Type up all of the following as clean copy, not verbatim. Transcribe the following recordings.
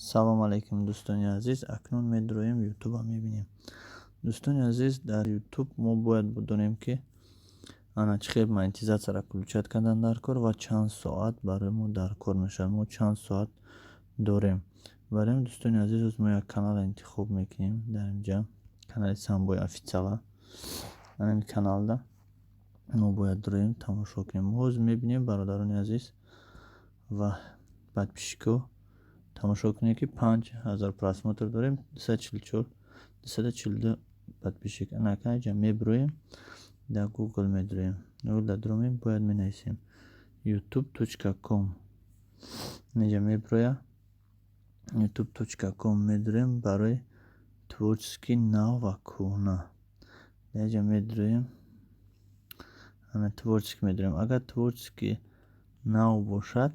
Салом алейкум, дӯстони азиз. Акнун медроем Ютуба, мебинем. Дӯстони азиз, дар Ютуб мо бояд бидонем, ки ана чӣ хел монетизатсияро включать кардан дар кор ва чанд соат барои мо дар кор мешавад. Мо чанд соат дорем. Барои ин, дӯстони азиз, ҳоз мо як каналро интихоб мекунем. Дар инҷа канали Самбои Официала. Ана ин каналда мо бояд дроем, тамошо кунем. Мо ҳозир мебинем, бародарони азиз ва подписчико, тамошо кунед, ки 5000 просмотр дорем, 244, 242 подписчик. Анака инҷа мебироем, дар Google медроем. Google дар дромем, бояд менависем youtube.com. Инҷа мебироя youtube.com. Медроем барои творческий нав ва кӯҳна. Дар инҷа медроем, ана творческий медроем. Агар творческий нав бошад,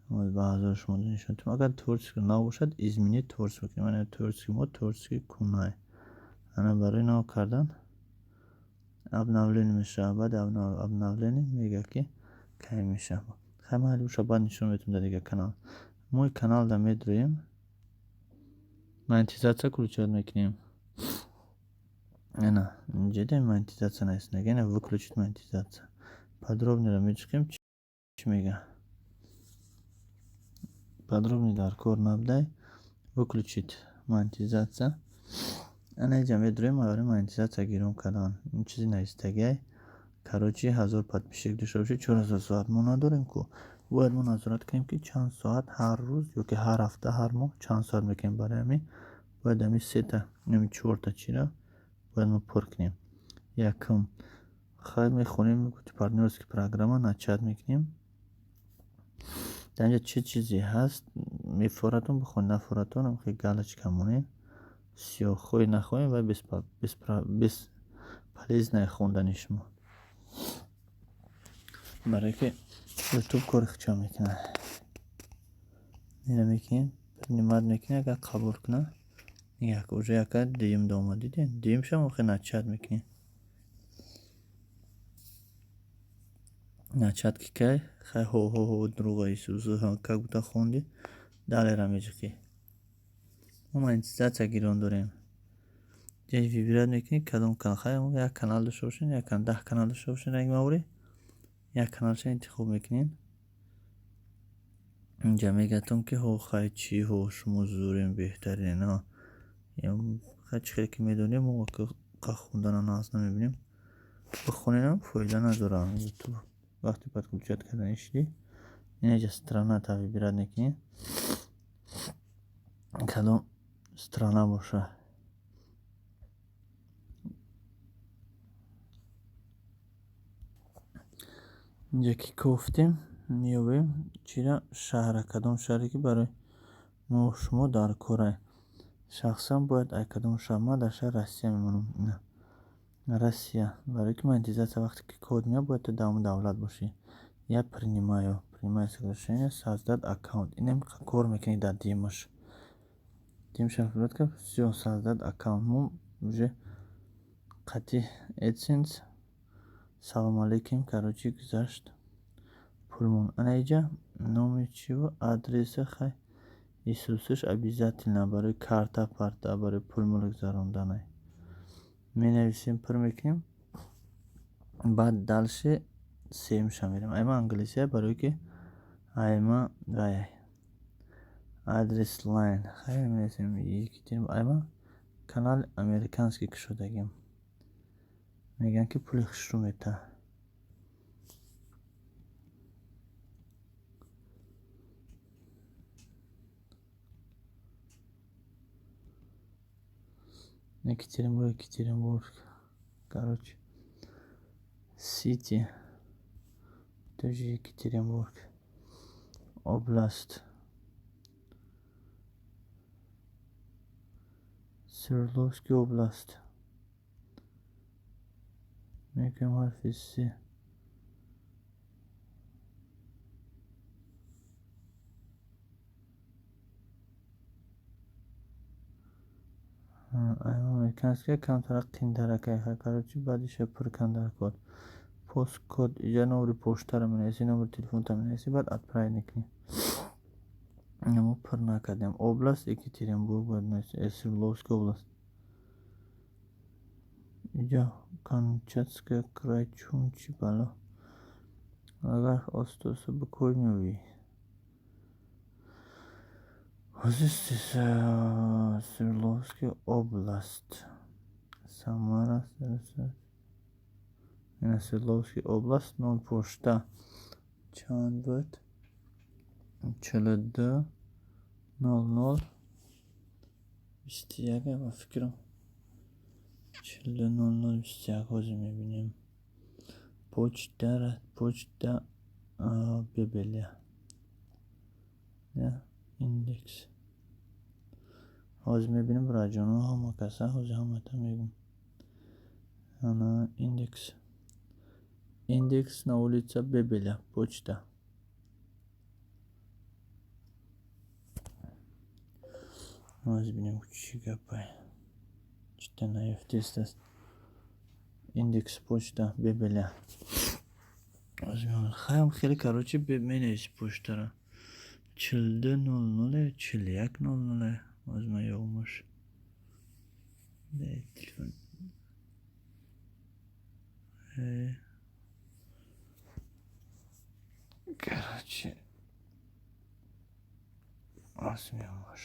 ба ҳазори шумо нишон додем. Агар творческий нав бошад, изменить творчество мекунем. Ана творческий мо творческий кӯҳнае. Ана барои нав кардан обновление мешавад. Баъди обновление мегӯяд, ки кай мешавад. Хай, ман ҳали баъд нишон медиҳам дар дигар канал. Мо каналда медроем, монетизатсия включать мекунем. Ана инҷа дидем, монетизатсия нависондаги. Ана выключить монетизация. Подробныйро мечиқем, чӣ мегӯяд? Подробный дар кор набудай. Выключить монетизация. Ана инҷа медроем барои монетизатсия гирон кардан. Ин чизи навистагиай. Короче, 1000 подписчик дошта бошед, 4000 соат мо надорем ку. Бояд мо назорат кунем, ки чанд соат ҳар рӯз ё ки ҳар ҳафта, ҳар моҳ чанд соат мекунем. Барои ҳамин бояд ҳамин сета, ҳамин чорта чиро бояд мо пур кунем. Якум, хай, мехонем, партнёрский программа, начать мекунем. Дар инҷа чӣ чизе ҳаст, мефоратон, бихонед, нафоратон, хел галочка монед. Всё, хоҳед, нахоҳед, вай бесполезное хондани шумо, барое ки Ютуб кори худшо мекунад. Ина мекунем, принимать мекунем. Агар қабул кунад, як уже яка дуюм омад, дидем. Дуюмшам охир начать мекунем. Начать ки кай, хай, ҳо ҳо ҳо, друга Исусу как будто хонди. Далера меҷиқӣ. Мо монетизатсия гирон дорем. Ҷай выбирать мекунӣ кадом канал. Хай, як канал дошта бошед, як 10 канал дошта бошед, ранги маврӣ як каналша интихоб мекунед. Инҷа мегӯядтон, ки ҳо, хай, чӣ, ҳо, шумо зӯрем, беҳтарин. Хай, чӣ хеле ки медонем, мо хондана нағз намебинем. Бихоненам фоида надорад. Ютуб вақте подключать кардани шудӣ, инаҷа страната выбирать мекунӣ, кадом страна бошад. Инҷа ки кофтем, меёбем чира, шаҳра, кадом шаҳре ки барои мо шумо дар корае. Шахсан бояд ай кадом шаҳр? Ман дар шаҳри Россия мемонам. Россия, барое ки монетизатсия вақте ки код меояд, бояд ту дар ҳамон давлат бошӣ. Я принимаю соглашение, создать аккаунт. Инам кор мекунӣ дар дуюмаш. Дуюмша выбрать кард, всё, создать аккаунт. Мо уже қати AdSense, салом алейкум, короче, гузашт пулмон. Ана иҷа номи чиву адреса, хай, исусаш обязательно барои карта парта, барои пулмул гузаронданай. Менависем, пур мекунем, баъд дальше сеюмша мерем. Айма англисия, барое ки айма вай address line. Хай, менависем айма канали американский кушодагим. Мегӯянд, ки пули хушрӯ метаҳад. Екатеринбург, Екатеринбург, короче, city тоже Екатеринбург, область Свердловский область. Мекунем ҳарфи С. Американская камтарак қиинтарак. Короче, баъдиша пур кан дар код. Посткод, иҷа номери поштаро менависӣ, номери телефонта менависӣ, баъд отправить мекунӣ. Мо пур накардем. Область Екатеринбург бояд нависем. Свердловская область. Иҷа Камчатская край, чун чӣ бало. Агар оста оста бикӯй, меёвӣ. Ҳозир Свердловская область. Самара. Свердловская область, номи почта чанд буд? 420021, ба фикрам, 420021. Ҳозир мебинем. Почта Бебеля, индекс ҳозир мебинем, бародарҷоно, ҳама каса ҳозир ҳамата мегӯм. Ана индекс на улица Бебеля, почта. Ҳозир бинем, чӣ гапай, чита наёфтааст. Индекс почта Бебеля. Хаям хеле, короче, менависи почтаро 4200, 4100. Ҳозир ман ёбамаш. Телефон. Короче, ҳозир меёбамаш.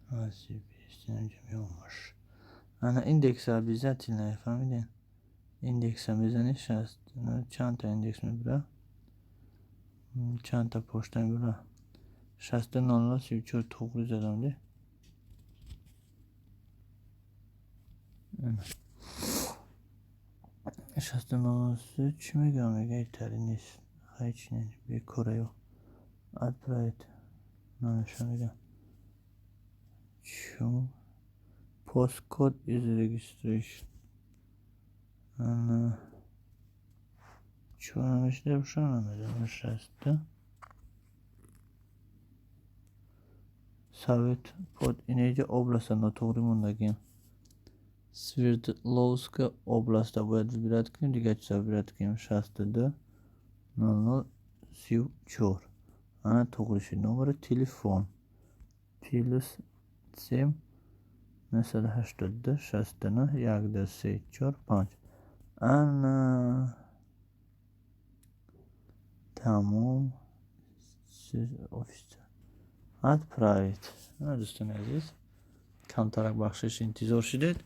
Ҳозир меёбамаш. Ана индекса обязательно, фаҳмидем? Индекса мезанӣ, шаст чандта индекс мебура, чандта почта мебура? 620034. Туғри задам де? 6200. Чӣ мегӯям? Мега итари нест. Хай, чи не, бекора. Ё отправить намеша, мега чун postcode is registration. Ана чӣ намешида боша, намедонам. Шасту совет под инеҷа областа нотуғрӣ мондагиам. Свердловская областта бояд выбирать кунем, дигар чиза выбирать кунем. 620034. Ана, туғри шуд. Номери телефон +7 982 69 1 2 3 4 5. Ана, тамом. Отправить. Дӯстони азиз, камтарак бахшиш, интизор шудед,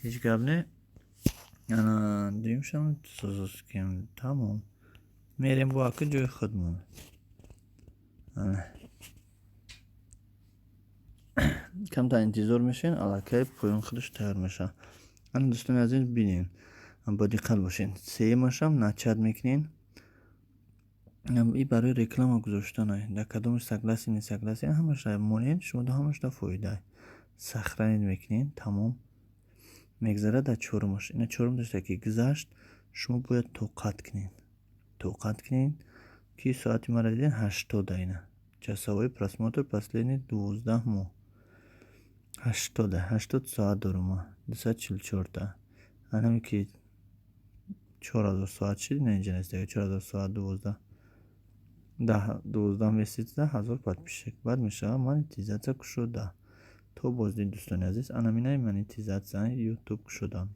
ҳеҷ гап не. Ана дуюмшам созоскем, тамом. Мерем бо ака ҷои худмон. Ана камтар интизор мешавем, аллакай поён худаш тайёр мешавад. Ана, дӯстони азиз, бинед, бо диққат бошед. Сеюмашам начать мекунед. И барои реклама гузоштан, дар кадомаш согласен, не согласен, ҳамаша монед, шумо ҳамашда фоида. Сохранить мекунед, тамом. Мегзарад дар чорумаш. Ина чорум дошта ки гузашт, шумо бояд тоқат кунед, тоқат кунед, ки соати мара дидед, 80. Ина часовой просмотр последний 12 моҳ, 80, 80 соат дорум ма, 244-та. Анаме ки 4000 соат шид, ина инҷа нест, 4000 соат, 12, 10, 12 месяца, 1000 подписчик, баъд мешавад монетизатсия кушода. То боздид, дӯстони азиз. Ана минаи монетизатсия ютуб кушода.